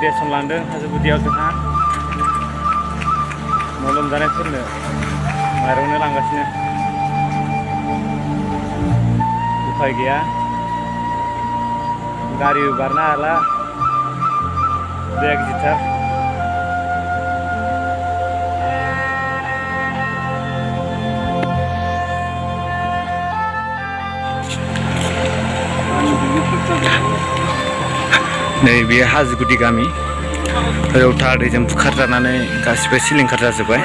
Ration लांदों हाजो गुदियाव जोंहा न' लोमजानायफोरनो माइरंनो लांगासिनो उफाय गैया गारिबो बारनो हाला दैया गिदिरथार नै बेयो हाजोगुदि गामि रौता दैजों बुखारजानानै गासिबो सिलिंखार जाजोब्बाय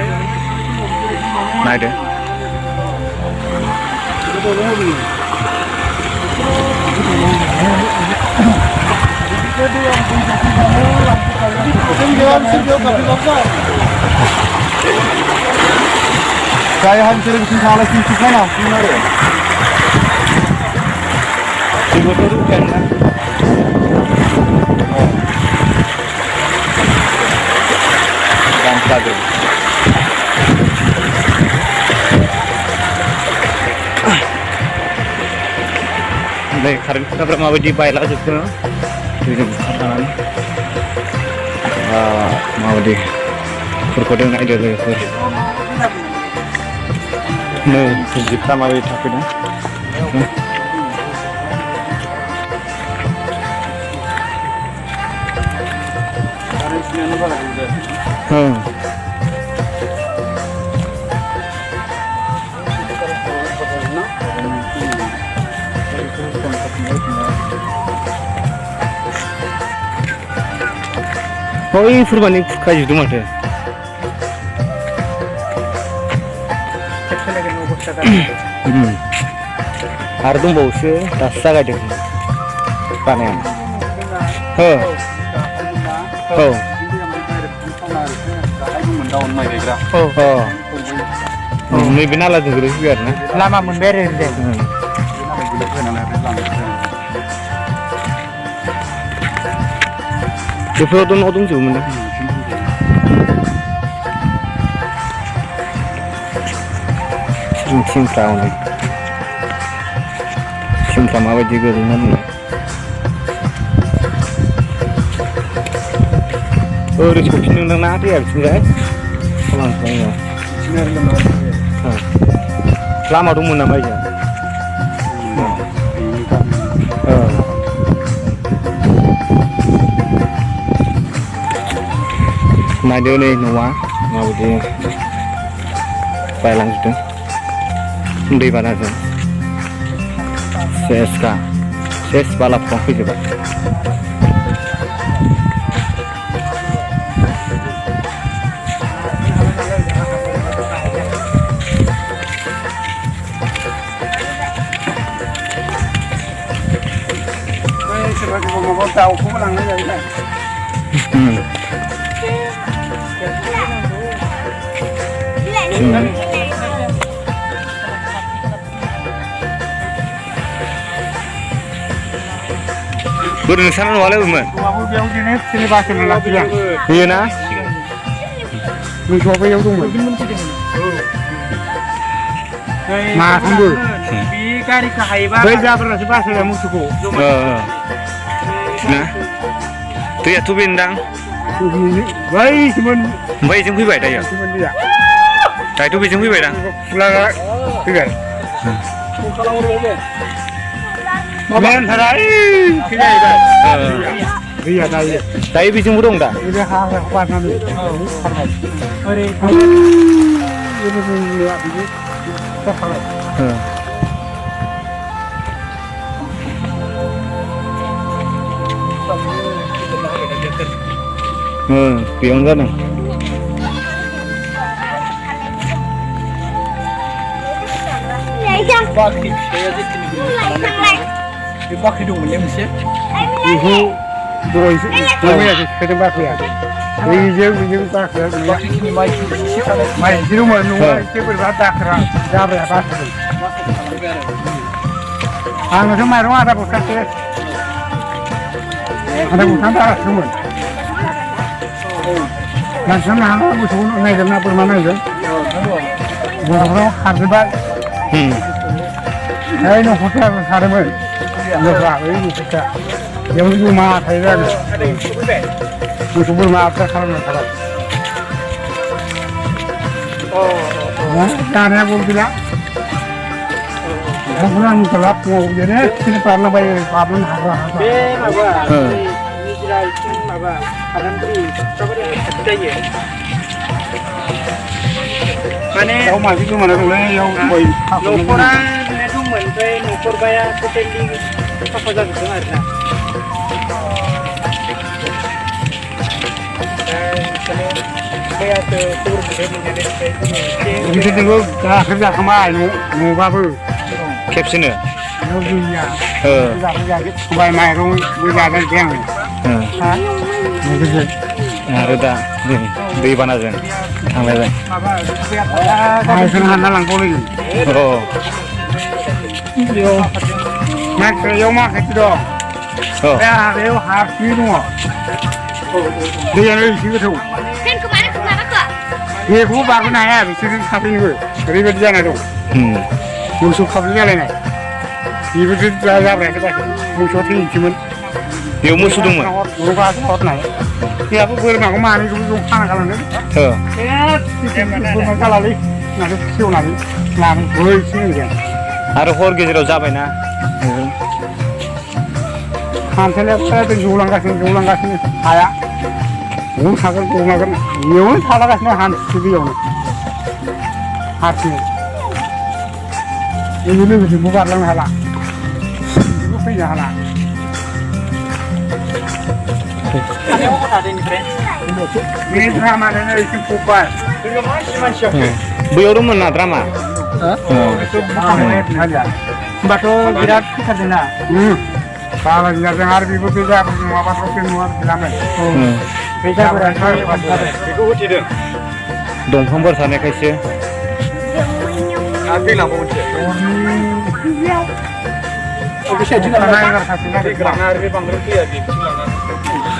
नायदो Saya hancur bikin salah sisi sana, benar ya? Ibu turun kan? Gampang. Nih, karena kita berapa wajib bayar aja tuh, jadi bukan mau di berkodeng aja deh, nih, kita mau di tapi nih, oh ini furbanik kayu itu mana? Ardung bau sih, rasa gak ada. Panen. Ini benar lah tuh biar na. Lama memberes deh. Coba tuh nodong juga mana? Cincin tahu nih. Cincin apa juga rumah nih. Oh, di sini nang nanti ya, sini pulang pulang. Lama rumah namanya. Nah dia nih Noah mau di Thailand itu di mana tuh CSK balap kopi coba Mau tahu aku pulang aja kita. Burung sana wale umat. Aku biar begini sini pasir lagi ya. Iya na. Musuh apa yang tunggu? Mas mundur. Bikari kahaiba. Beda berarti pasir yang musuhku. Nah, tuh ya tuh bindang. Baik cuman. Baik jeng pibai dah ya. Cuman dia. Dah itu jeng pibai dah. Pulang tiga. Men sarai. Tiga dah. Iya dah. Dah itu jeng burung dah. Ini hal apa nanti? Ore. Ini punya biji. Pion kan? Bakit saya di sini. Bakit dong menyemsih? Ibu doy. Kami ada ketemu ya. Ini tak ya. Bakit ini Mai di rumah nuwa ke berbata kera. Jabra pasal. Anu sama rumah ada bukan sih. Ada bukan tak semua. Langsung hal musuh naik dengan permana aja. Borong harus bal. न'खरफ्राबो सारोमोन लोगोआ बै न'खरफ्रा बेयावनो जमा थायो आरो मोसौ बोरमा आबदार खालामना थाबाय दानाया गैला ओंखामखौनो आं मिथिला फुङाव बिदिनो खिनो बारलांबायो बारलांनो हाग्रा बे माबा निजिरा इसिं माबा हादानबारि कक्राबारि खाथि जायो माने दाउ मासे गोमाना दंलै इयाव गय न'खरा बिदिनो दंमोन ओमफ्राय न'खरबाया टटेलि साफा जाजोबदों आरोना मैयासो खबर मोनदों बिदिजोंबो गाखोर जाखांबाय न'बाबो खेबसेनो बेयाव गैया जाखो सबाय माइरंबो जादों आङो आरो दा नै दैबानाजों थांलायबाय माइखौनो हानना लांबावलायगोन बेयाव माखासे दं बे हाग्रायाव हारसि दङ दैयानो एसे गोथौ बेखौबो बारबोनो हाया बिसोरजों साफैनोबो ओरैबायदि जाना दं मोसौ खाबलि जालायनाय बेबोथ' जाब्रायाखै जाखै मोसौआ थैनोसैमोन बेयाव मोसौ दंमोन हरनाय बेहाबो बोरमाखौ मानैखौबो ज' खाना गालांदों बोरमा गालालै होननानै सेवनानै लानो बैसो होनगोन आरो हर गेजेराव जाबायना खामसालियाबो जौलांगासिनो हाया बबाव थागोन बबाव मागोन बेयावनो थालागासिनो हान्थु दैयावनो हारसिं बेनि लोगोजोंबो बारलांनो हाला बेबो फैनो हाला बे द्रामानो एसे फबबाय बैयाव दंमोन ना द्रामा होमबाथ' बिराद फैथारदोंना बालाजि जादों आरो बेबो बे जाबोर नङाबाथ' बे न'आ बिलामोन बे जाबोरानो बेखौ होथेदों दंफांफोर थानायखायसो आरो दैलांबावनोसै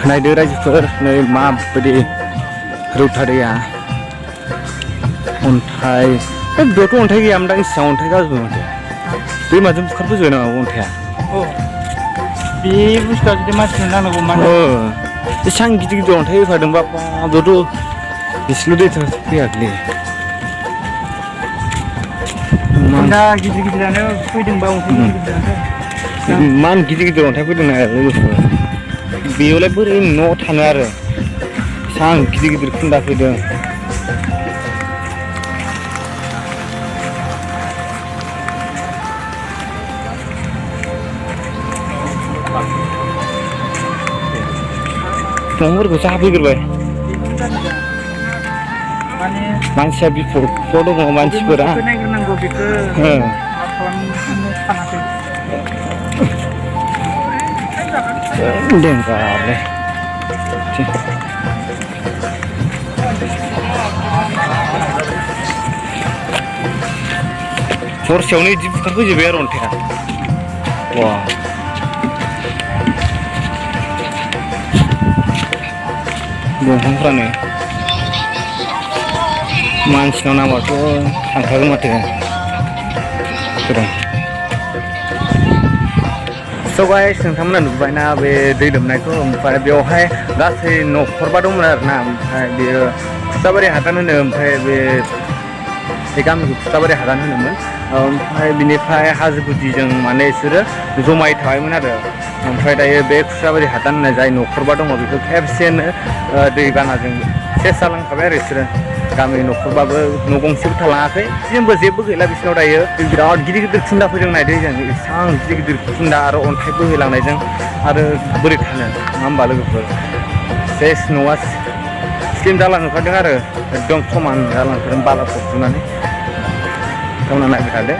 नायदो रायजोफोर नै माबायदि रौता दैया अन्थाइ बेयावथ' अन्थाइ गैयामोन दा इसेबां अन्थाइ गाज्रि माथो दैमाजों बुखारबोजोबो नामा अन्थाइआ बे बुस्थुआ जुदि मानसिनो नांगौ मानो एसेबां गिदिर गिदिर अन्थाइ होफादोंबा बेयावथ' एसेल' दै फैयाखैलै दा गिदिर गिदिरानो फैदोंबा अन्थाइ गिदिर गिदिरानो मान गिदिर गिदिर अन्थाइ फैदों लोगोफोर बेयावलाय बोरै न' थानो आरो एसेबां गिदिर गिदिर खुन्दा फैदों दंफोरखौ जाफैग्रोबाय मानसिया बिपदआव दङ मानसिफोरा नायग्रोनांगौ बेखौ मा खालामनो सानाखै देंगारलै हरसेयावनो बिदि बुखारफैजोब्बाय आरो अन्थाइआ वा दंफांफ्रानो मानसिनाव नांबाथ' थांखागोन माथो स' गाइस नोंथांमोना नुबायना बे दै लोमनायखौ ओमफ्राय बेवहाय गासै न'खरबा दंमोन आरोना ओमफ्राय बेयो खुसाबारि हादान होनो ओमफ्राय बे गामिखौ खुसाबारि हादान होनोमोन ओमफ्राय बिनिफ्राय हाजो गुदिजों माने बिसोरो जमायै थाबायमोन आरो ओमफ्राय दायो बे खुसाबारि हादान होननाय जाय न'खरबा दङ बेखौ खेबसेनो दैबानाजों सेस जालांखाबाय आरो बिसोरो गामि न'खरबाबो न' गंसेबो थालाङाखै जेबो गैला बिसोरनाव दायो बिराद गिदिर गिदिर खुन्दा फैदों नायदो जों एसेबां गिदिर गिदिर खुन्दा आरो अन्थाइ बोहैलांनायजों आरो बोरै थानो नङा होमबा लोगोफोर सेस न'आ स्लिम जालांखादों आरो एकदम समान जालांखादों बाला फबजोबनानै गावना नायबाय थादो